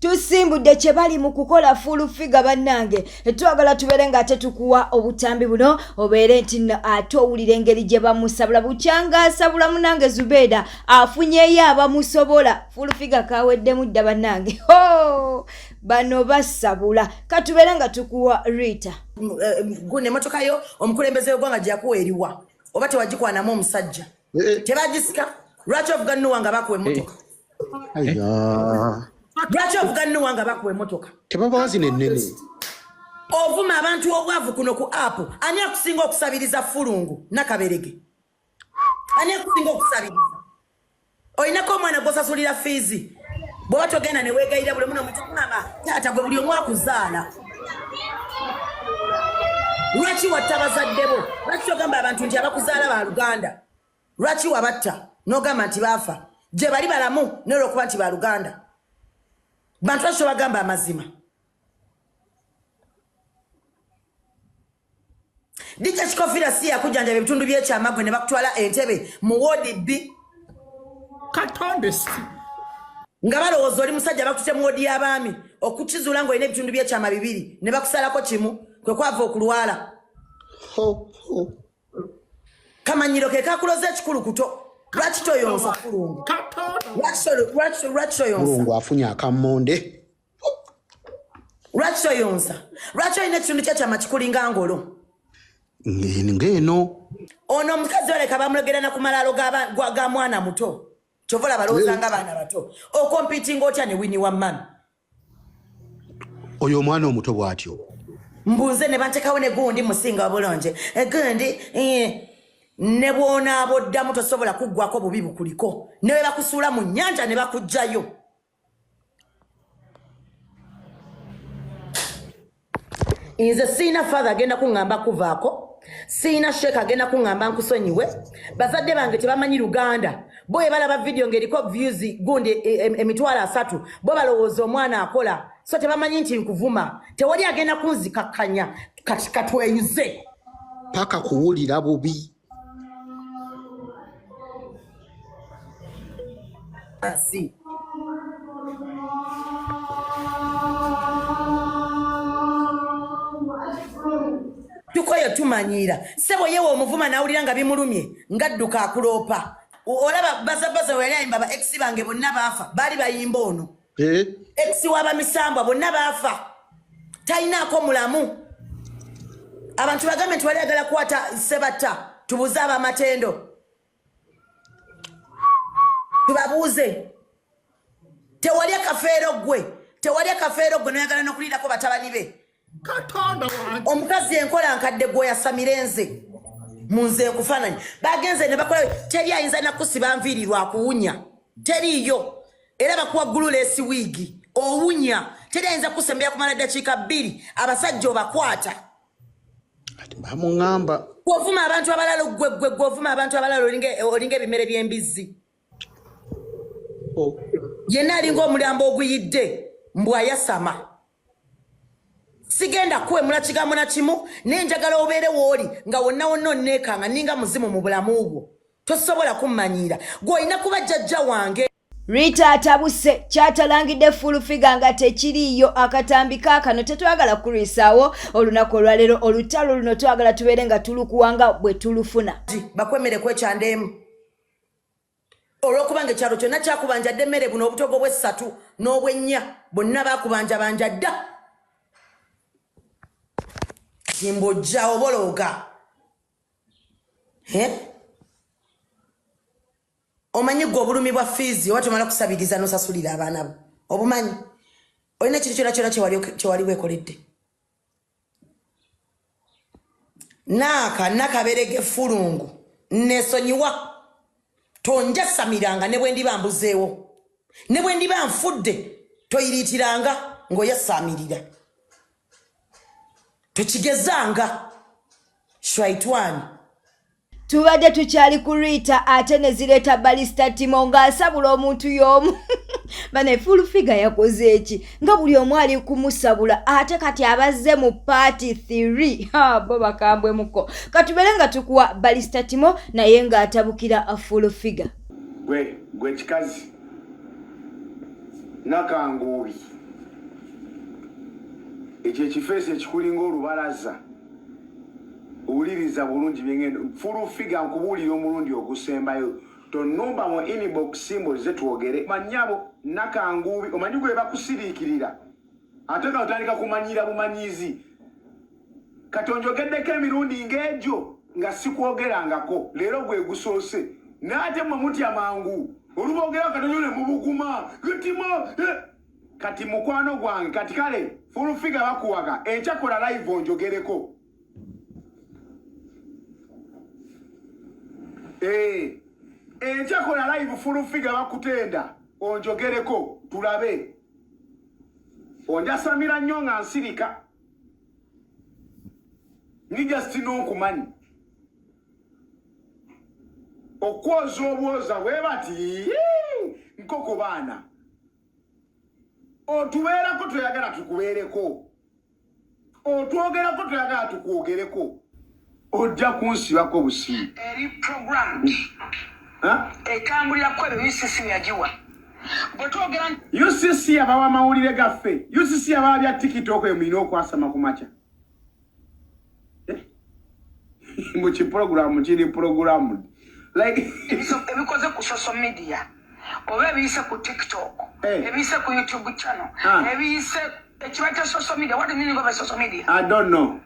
Tusimbudde kye bali mu kukola full figure. Bannange, twagala tubeere nga ate tukuwa obutambi buno, obeere nti nno ate owulira engeri gye bamusabula bukyanga asabula. Munange Zubeeda afunyeyo abamusobola. Full figure kaweddemu dda. Bannange, ho, bano basabula. Katubeere nga tukuwa Rita. Guno emotoka yo omukulembeze w'eggwanga gye yakuwa eriwa? Oba tewagikwanamu omusajja? Tebagisika. Lwaki ovuga Noah nga bakuwa emmotoka? Aya. Lwaki ovuga Noah nga bakuwa emmotoka? Tebabawa zino ennene. Ovuma abantu obwavu kuno ku app. Ani akusinga okusabiriza? Fulungu nakaberege, ani akusinga okusabiriza? Olinako omwana gwosasulira fiizi? Bwoba togenda newegayira buli omu nomutugamba taata gwe buli omu akuzaala. Lwaki watta bazadde bo? Lwaki togamba abantu nti abakuzaala ba luganda? Lwaki wabatta n'ogamba nti baafa gye bali balamu nolwokuba nti ba luganda? Bantu lwaki tobagamba amazima? DJ Kikofira si yakujjanjaba ebitundu by'ekyamagwe ne bakutwala Entebe mu woodi B? Katonde si. Nga balowooza oli musajja, bakutute mu woodi y'abaami, okukizuula ng'olina ebitundu by'ekyama bibiri ne bakusalako kimu, kwe kwava okulwala. Ho, ho. Kamanyiro ke kakuloza ekikulukuto. Lwaki toyonsa, Fulungu? Katonda. Lwaki toyonsa? Mulungu afunye akammonde. Lwaki toyonsa? Lwaki olina ekitundu kyekyama kikulinga ngolo? Ng'eno. Ono omukazi oleka bamulegera na ku malaalo ga mwana muto. Kyova olaba balowooza nga baana bato. Okompitinga otya ne Winnie wa mami? Oyo omwana omuto bw'atyo. Mbunze ne bantekawo ne gundi musinga obulungi, gundi ne bwonaaba oddamu tosobola kuggwako bubi bukuliko, ne bwe bakusuula mu nnyanja ne bakuggyayo. Nze siina father agenda kuŋŋamba kuvaako, siina sheeka agenda kuŋŋamba nkusonyiwe. Bazadde bange tebamanyi Luganda. Bo bwe balaba vidiyo ng'eriko views gundi 300,000, bo balowooza omwana akola, so tebamanyi nti nkuvuma. Tewali agenda kunzikakkanya. Kati katweyuze. Paka kuwulira bubi. Nsi tukoye tumanyiira. Sebo yewe omuvuma nawulira nga bimulumye, ngadduka akuloopa. Olaba bazabaza we yali ayimba ba ex bange bonna baafa, baali bayimba ono. Ex w'abamisambwa bonna baafa, talinaako mulamu. Abantu bagambe nti wali agala kukwata Sebatta. Tubuuze abamatendo, tubabuuze. Tewali akafeero gwe, tewali akafeero gwe noyagala nokuliirako batabani be. Katonda wange. Omukazi enkola nkadde gweoyasamire nze mu nze nkufaananyi. Bagenze ne bakola, teri ayinza nakusiba nviiri lwakuwunya, teriiyo. Era bakuwa glueless wig, owunya. Teri ayinza kukusembera kumala ddakiika 2, abasajja obakwata. Ati bamuŋŋamba. Gwovuma abantu abalala, gwe gwe gwovuma abantu abalala, olinga ebimere by'embizzi. Oh. Yenna alinga omulambo oguyidde, mbwayasama. Sigenda kuwemula kigambo na kimu, naye njagala obeere wooli nga wonna wonna onneekanga ninga muzimu mu bulamu bwo. Tosobola kummanyiira, gwe olina kuba jjajja wange. Rita atabuse kyatalangidde full figure nga tekiriiyo. Akatambi kaakano tetwagala kulwisaawo olunaku olwaleero. Olutalo luno twagala tubeere nga tulukuwanga bwe tulufuna. Bakwemere kwekyandeemu olw'okubanga ekyalo kyonna kyakubanja dda emmere. Buno obutogo bw'essatu n'obwennya bonna bakubanja banja dda. Kimbojja obolooga. Eh? Omanyi gwe obulumi bwa fiizi oba tomala kusabiriza nosasulira abaana bo? Obumanyi? Olina ekintu kyona kyona kyewali weekoledde? Naaka nakaberege fulungu nesonyiwa. Tonjasamiranga ne bwe ndiba mbuzeewo, ne bwe ndiba nfudde, toyiriitiranga ng'oyasaamirira, tokigezanga shwaitwani. Tubadde tukyali ku Rita, ate ne zireeta Barista Timo ng'asabula omuntu y'omu. Bane, full figure yakoze eki nga buli omu ali kumusabula? Ate kati abazze mu part 3, ha, bo bakambwe muko. Katubeere nga tukuwa Barista Timo naye ng'atabukira full figure. Gwe gwe kikazi nakanguubi. Ekyo ekifeesi ekikulinga olubalaza, wuliriza bulungi byengendo. Full Figure, nkubuulira omulundi ogusembayo, tonumba mu inbox mboze twogere. Manyabo Nakanguubi, omanyi gwe bakusiriikirira, ate nga otandika kumanyira bumanyizi. Kati onjogeddeko emirundi ng'egyo nga sikwogerangako, leero gwe gusoose. Naate mmwe mutya mangu oluboogera katonyo ne mubuguma gitimo. Kati mukwano gwange, kati kale Full Figure bakuwaga enkya, kola live onjogereko. Enkya kola live, Full Figure bakutenda, onjogereko tulabe. Onjasamira nnyo nga nsirika ni just nonkumanyi okwoza obwoza bwe bati nkoko baana otubeerako, toyagala tukubeereko, otwogerako, toyagala tukwogereko, ojja kunsibako busiibu. Eri programmed etambulira ku ebyo UCC yagiwa. Bwe twogera UCC abawa amawulire gaffe, UCC abawa bya TikTok eyo mulina okwasama ku makya. Mu kiproguramu kiri programmed like ebikoze ku social media oba ebiyise ku TikTok, ebiyise ku YouTube channel, ebiyise ekiba kya social media. What do you meaning of a social media? I don't know.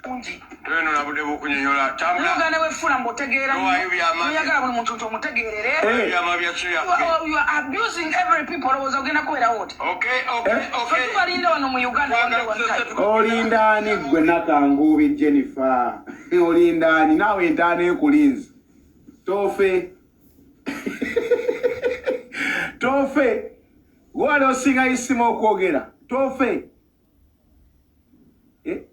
Bungi. Toyonoona budde bw'okunyonyola. Tambula. Uganda wefuula mbuotegeera. Towaayo byama. Oyagala buli muntu nti omutegeerere. Byama bya You are abusing every people. Olowooza ogenda kubeerawo oti? Okay. Fe tubalinda wano mu Uganda one day, one time. Olindaani gwe Nakanguubi Jennifer? Olindaani naawe? Entaana ekulinze. Tofe, tofe, gwali osinga isima okwogera. Tofe. Eh?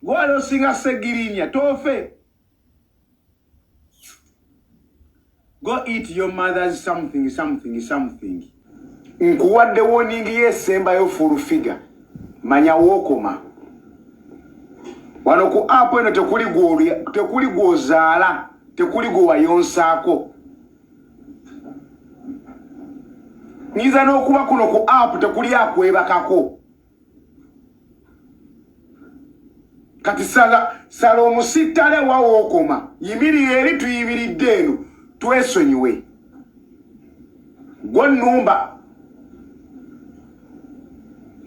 Gwali osinga Segirinya. Tofe. Go eat your mother's something something something. Nkuwadde warning yesembayo, Full Figure. Manya wookoma wano ku app eno. Tekuli tekuli gwozaala, tekuli gwe wayonsaako. Nyinza n'okuba kuno ku app tekuli akwebakako. Kati sala sala omusittale wa wookoma, yimirira eri, tuyimiridde eno, twesonyiwe gwo nnumba.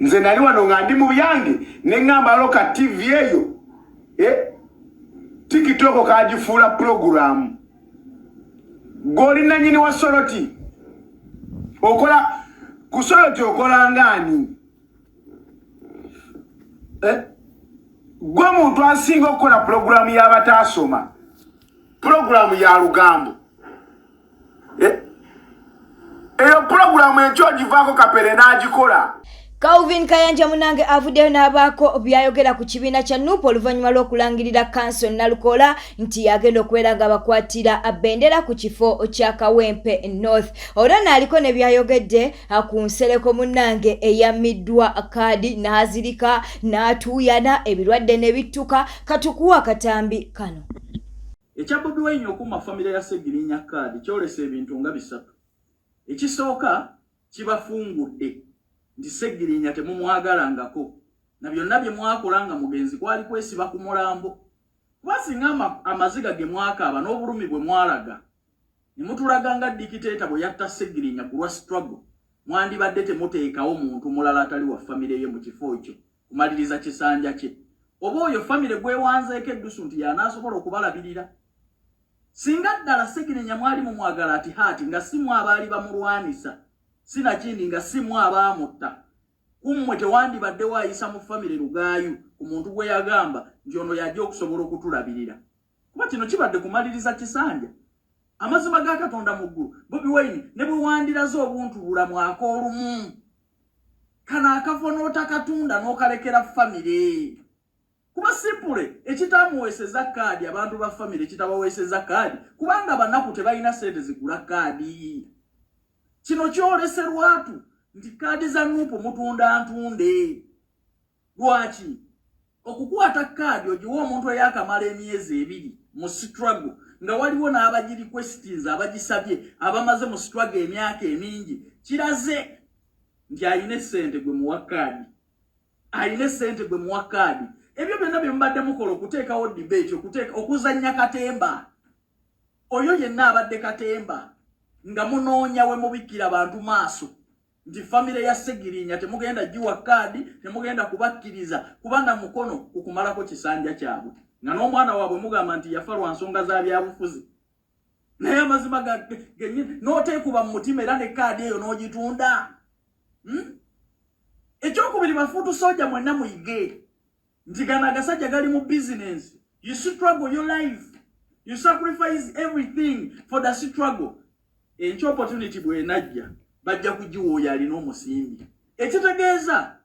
Nze nali wano nga ndi mu byange ne ŋŋamba loka TV eyo, TikTok kagifuula puroguramu. Gw'oli nannyini wa Soroti, okola ku Soroti, okola ngaani? Eh? Gwe muntu asinga okukola puroguramu y'abataasoma, puroguramu ya lugambo. Eh? Eyo puroguramu enkyo ogivaako, Kapere n'agikola. Calvin Kayanja munange avuddeyo n'abaako byayogera ku kibiina kya NUP oluvannyuma lw'okulangirira kanso Nalukoola nti yagenda okubeera nga bakwatira bendera ku kifo kya Kawempe North. Olwo naaliko ne byayogedde ku Nsereko munnange eyammiddwa kaadi n'azirika n'atuuyana ebirwadde ne bittuka. Katukuwa akatambi kano. Ekya Bobi Wine okuuma famire ya Segirinya kaadi kyolesa ebintu nga bisatu. Ekisooka, kibafungudde nti Segirinya temumwagalangako, na byonna bye mwakola nga mugenzi kwali kwesiba ku mulambo, kuba singa amaziga ge mwakaaba n'obulumi bwe mwalaga ne mutulaga nga dictator bwe yatta Segirinya ku lwa struggle, mwandibadde temuteekawo muntu mulala atali wa famire ye mu kifo ekyo kumaliriza kisanja kye, oba oyo famire gwewanzeeko eddusu nti yanaasobola okubalabirira. Singa ddala Segirinya mwali mumwagala ati haati, nga si mu abaali bamulwanisa, sinakindi nga si mu abaamutta, kummwe tewandibaddewo ayisa mu famire lugaayu ku muntu gwe yagamba nti ono yajja okusobola okutulabirira, kuba kino kibadde kumaliriza kisanja. Amazima ga Katonda mu ggulu, Bobi Wine, ne bwe wandiraze obuntu bulamu ak'olumu kano akafo n'otakatunda n'okalekera famire, kuba simpule ekitamuweeseza kaadi, abantu ba famire kitabaweeseza kaadi kubanga banaku, tebalina sente zigula kaadi. Kino kyolese lwatu nti kaadi za NUP mutunda ntunde. Lwaki okukwata kaadi ogiwa omuntu eyakamala emyezi 2 mu struggle, nga waliwo n'abagirequestinze, abagisabye, abamaze mu struggle emyaka emingi? Kiraze. nti alina essente gwe muwa kaadi, alina essente gwe muwa kaadi. Ebyo byonna bye mubadde mukola okuteekawo debate, okuteeka okuzannya katemba, oyo yenna abadde katemba nga munoonya we mubikkira bantu maaso nti famire ya Ssegirinya temugenda giwa kaadi, temugenda kubakkiriza kuba na mukono ku kumalako kisanja kyabwe, nga n'omwana waabwe mugamba nti yafa lwa nsonga za byabufuzi. Naye amazima gennyini n'oteekuba mu mutima era ne kaadi eyo n'ogitunda. Ekyokubiri, bafuutu soja mwenna muyige nti gano agasajja gali mu business. You struggle your life, you sacrifice everything for the struggle. Enkya opportunity bw'enajja bajja kugiwa oyo alina omusimbi. Ekitegeeza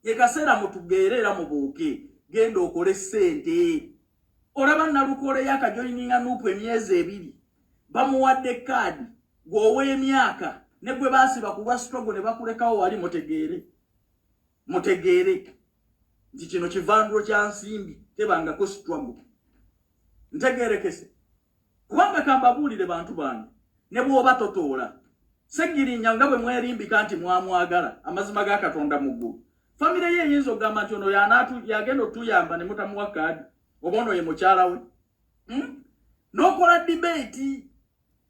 ekaseera mutugeere era mubuuke, genda okole ssente. Olaba Nalukoola yakajoyininga NUP emyezi 2, bamuwadde kaadi, gw'ow'emyaka ne gwe baasiba ku lwa struggle ne bakulekawo wali. Mutegeere, mutegeere nti kino kivandulo kya nsimbi, tebangako struggle. Ntegeerekese, kubanga kambabuulire bantu bange, ne bw'oba totoola Ssegirinya nga bwe mwerimbika nti mwamwagala, amazima ga Katonda mu ggulu, famire ye eyinza okugamba nti ono yagenda otuyamba ne mutamuwa kaadi, oba ono ye mukyala we. N'okola debate,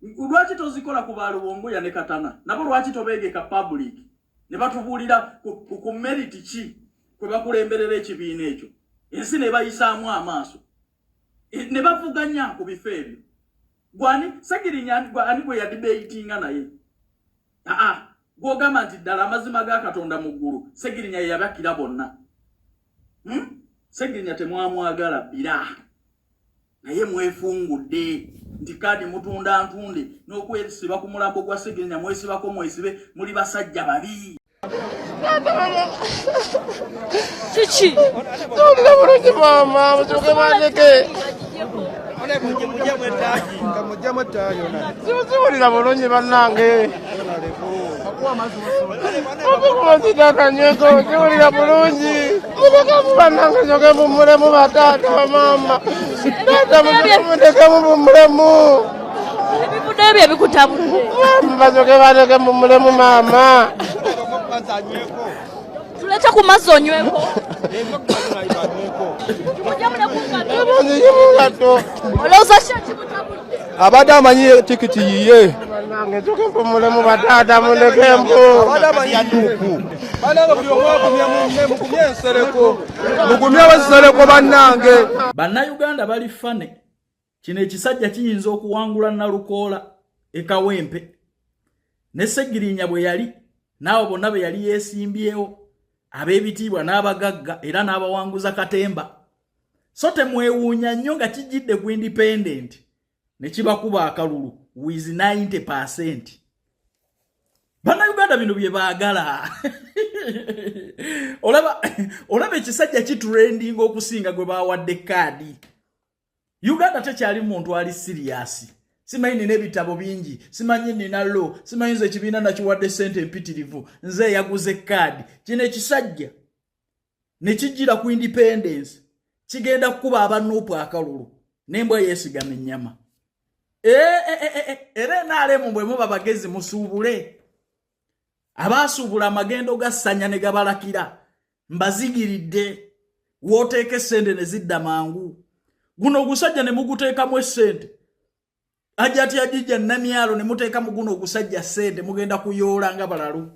lwaki tozikola ku balubongoya ne Katana? Nabo lwaki tobeegeka public ne batubuulira ku merit ki kwe bakulemberera ekibiina ekyo, ensi ne bayisaamu amaaso ne bavuganya ku bifo ebyo? Gwani Segirinya ani gwe yadebatinga naye? Aa, gwogamba nti ddala amazima ga Katonda mu ggulu Segirinya ye yabakira bonna. Segirinya temwamwagala bira, naye mwefungudde nti kaadi mutunda ntunde n'okwesiba ku mulambo gwa Segirinya, mwesibako mwesibe, muli basajja babi. Kiki? Tuwulira bulungi maama, mukyuke bandeke. Siwulira bulungi bannange. Okukumasitakanyweko siwulira bulungi. Mulekemu bannange, nyoke mumulemu bataata bamaama. Taata mundekemu mumulemu. Ebivudde ebyo ebikutabudde. Basoke bandeke mumulemu maama. Tulete ku mazzi onyweko. Mujjemu ne ku ngatto. Nzije mu ngatto. Olowooza ki ekikutabudde? Abadde amanyi tikiti yiye. Bannange nsoke mpumulemu bataata, mundekemu. Abadde amanyi NUP. Bannange, buli omu agumye munne, mugumye ensereko, mugumye abasereko bannange. Bannayuganda bali fane. Kino ekisajja kiyinza okuwangula Nalukoola ekawempe ne Segirinya bwe yali n'abo bonna be yali yeesimbyewo ab'ebitiibwa n'abagagga, era n'abawanguza katemba. So temwewuunya nnyo nga kijjidde ku independent ne kibakuba akalulu with 90%. Bannayuganda bino bye baagala. Olaba, olaba ekisajja kitrendinga okusinga gwe bawadde kaadi. Uganda tekyali muntu ali serious. Simanyi nina ebitabo bingi, simanyi nina lo, simanyi nze ekibiina nakiwadde sente empitirivu, nze eyaguze kaadi. Kino ekisajja ne kijjira ku independence kigenda kukuba aba NUP akalulu n'embwa yeesigama ennyama. Era enaalemu bwe muba bagezi musuubule. Abaasuubula amagendo ga ssanya ne gabalakira, mbazigiridde w'oteeka essente ne zidda mangu. Guno ogusajja ne muguteekamu essente, ajja ati ajijja namyalo ne muteekamu guno ogusajja ssente, mugenda kuyoola nga balalu.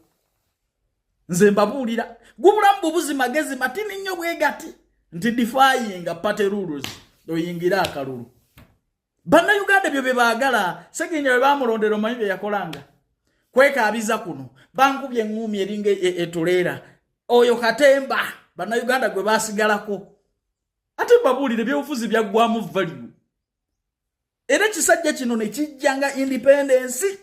Nze mbabuulira, gubulamu bubuzi magezi matini nnyo bwe gati nti defying party rules oyingire akalulu. Bannayuganda ebyo bye baagala. Segirinya bwe bamulondera, omanyi bye yakolanga? Kwekaabiza kuno, bankubye eŋŋuumi eringa etuleera. Oyo katemba bannayuganda gwe basigalako. Ate mbabuulire, ebyobufuzi byaggwamu value, era ekisajja kino ne kijja nga independence,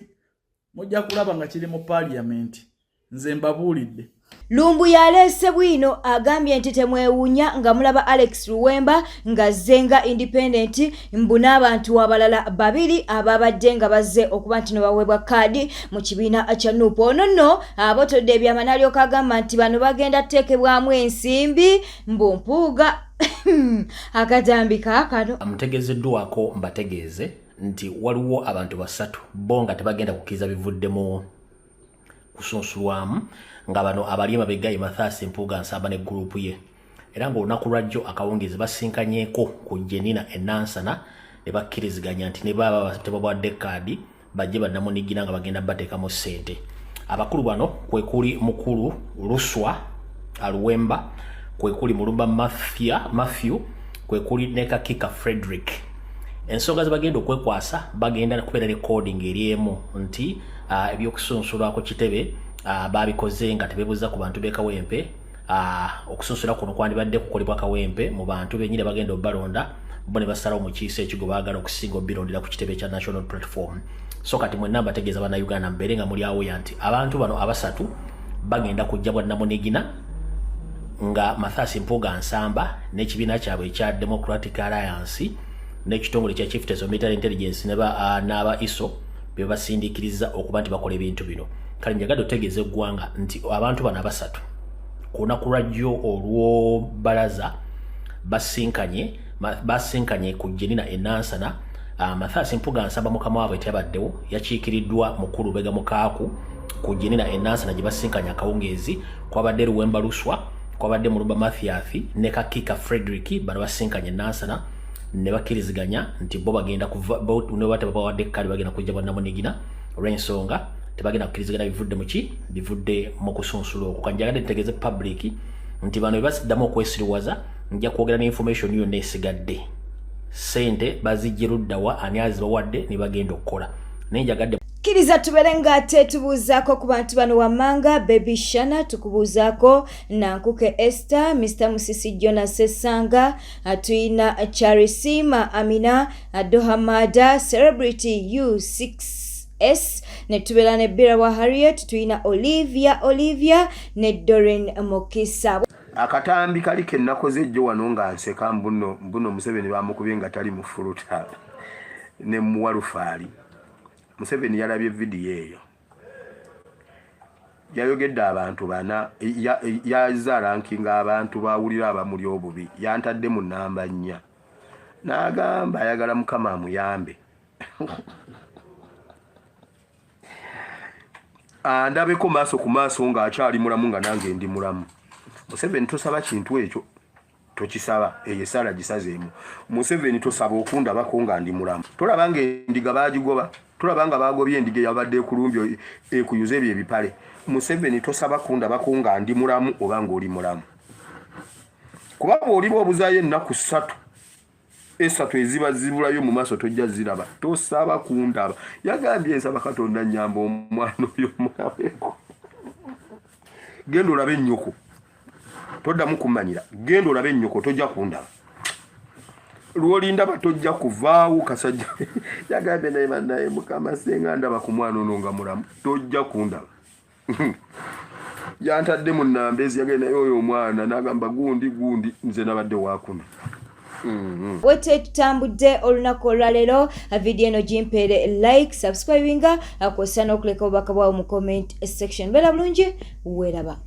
mujja kulaba nga kiri mu paaliyamenti. Nze mbabuulidde. Lumbu yaleese bwino, agambye nti temwewuunya nga mulaba Alex Luwemba ng'azze nga independent, mbu n'abantu abalala babiri ababadde nga bazze okuba nti no baweebwa kaadi mu kibiina kya NUP. Ono nno abotodde ebyama n'alyoka agamba nti bano bagenda kuteekebwamu ensimbi, mbu Mpuuga akatambi kaakano. Mutegeezeddwako, mbategeeze nti waliwo abantu basatu bo nga tebagenda kukkiriza bivudde mu kusunsulwamu nga bano abali emabega ye Mathias Mpuuga Nsamba ne gurupu ye. Era ng'olunaku lwajjo akawungeezi basinkanyeeko ku Jenina e Nansana ne bakkiriziganya nti ne baba tebabawadde kaadi bajje bannamunigina nga bagenda bateekamu ssente. Abakulu bano kwe kuli mukulu Luswa Aluwemba, kwe kuli Mulumba Matthew, kwe kuli ne Kakika Frederick. Ensonga ze bagenda okwekwasa bagenda kubeera recording eri emu nti ebyokusunsulwa ku kitebe babikoze nga tebebuza ku bantu b'e Kawempe. Okusunsula kuno kwandibadde kukolebwa Kawempe mu bantu bennyini bagenda obalonda bo ne basalawo mu kiisa ekigo baagala okusinga obirondera ku kitebe kya National Platform. So kati mwenna mbategeeza Bannayuganda mbeere nga muli awoya nti abantu bano abasatu bagenda kujja bwannamunigina nga Mathias Mpuuga Nsamba n'ekibiina kyabwe ekya Democratic Alliance n'ekitongole kya Chieftains of Military Intelligence n'aba ISO be basindiikiriza okuba nti bakola ebintu bino. Kale njagadde otegeeza eggwanga nti abantu bano abasatu ku lunaku lwa jjo olw'obbalaza basinkanye ku Jenina e Nansana. Mathias Mpuuga Nsamba mukama waabwe teyabaddewo, yakiikiriddwa mukulu Lubega Mukaaku ku Jenina e Nansana gye basinkanye akawungeezi. Kwabadde Luwemba Luswa, kwabadde Mulumba Mathias ne Kakika Frederick. Bano basinkanye e Nansana ne bakkiriziganya nti bo bagenda kuva ne baba tebabawadde kkaadi bagenda kujja bwannamunigina olw'ensonga tebagenda kukkirizigana bivudde mu ki bivudde mu kusunsula okwo. Kanjagadde ntegeeze public nti bano bwe basiddamu okwesiriwaza nja kwogera ne information yonna esigadde, ssente bazijje luddawa, ani azibawadde ne bagenda okukola, naye njagadde Kkiriza tubeere nga ate tubuuzaako ku bantu bano wammanga: Baby Shana, tukubuuzaako Nankuke Esther, Mr Musisi Jonas Essanga, tuyina Charisima Amina, Dohamada Celebrity U6S, ne tubeera ne Birawa Harriet, tuyina Olivia Olivia ne Dorin Mukisa. Akatambi kali ke nakoze ejjo wano nga nseka mbuno Museveni bamukubye nga tali mu fuluta ne muwalufaali. Museveni yalabye vidiyo eyo, yayogedde abantu bana, yazza rankinga abantu bawulira abamuli obubi, yantadde mu namba 4 n'agamba ayagala Mukama amuyambe andabeko maaso ku maaso ng'akyali mulamu nga nange ndi mulamu. Museveni tosaba kintu ekyo, tokisaba, eyo esaala gisazeemu. Museveni tosaba okundabako nga ndi mulamu. Tolaba nga endiga baagigoba, tolaba nga baagobye endiga eyabadde ekulumbye ekuyuza ebyo ebipale. Museveni tosaba kundabako nga ndi mulamu oba ng'oli mulamu, kuba bw'oliba obuzaayo ennaku 3 esatu eziba zibulayo mu maaso tojja ziraba. Tosaba kundaba. Yagambye nsaba Katonda nnyamba omwana oyo omulabeko. Genda olabe ennyoko, toddamu kumanyira. Genda olabe ennyoko, tojja kundaba. Lw'olindaba tojja kuvaawo kasajja. Yagambye naye bannaye Mukama senga ndaba ku mwana ono nga mulamu, tojja kundaba. Yantadde mu nnamba ezi, yagenda naye oyo omwana n'agamba gundi gundi, nze nabadde waakuna. Wete tutambudde olunaku olwaleero. Vidiyo eno gimpeere like, subscribinga, kwossa n'okuleka obubaka bwawo mu comment section. Beera bulungi, weeraba.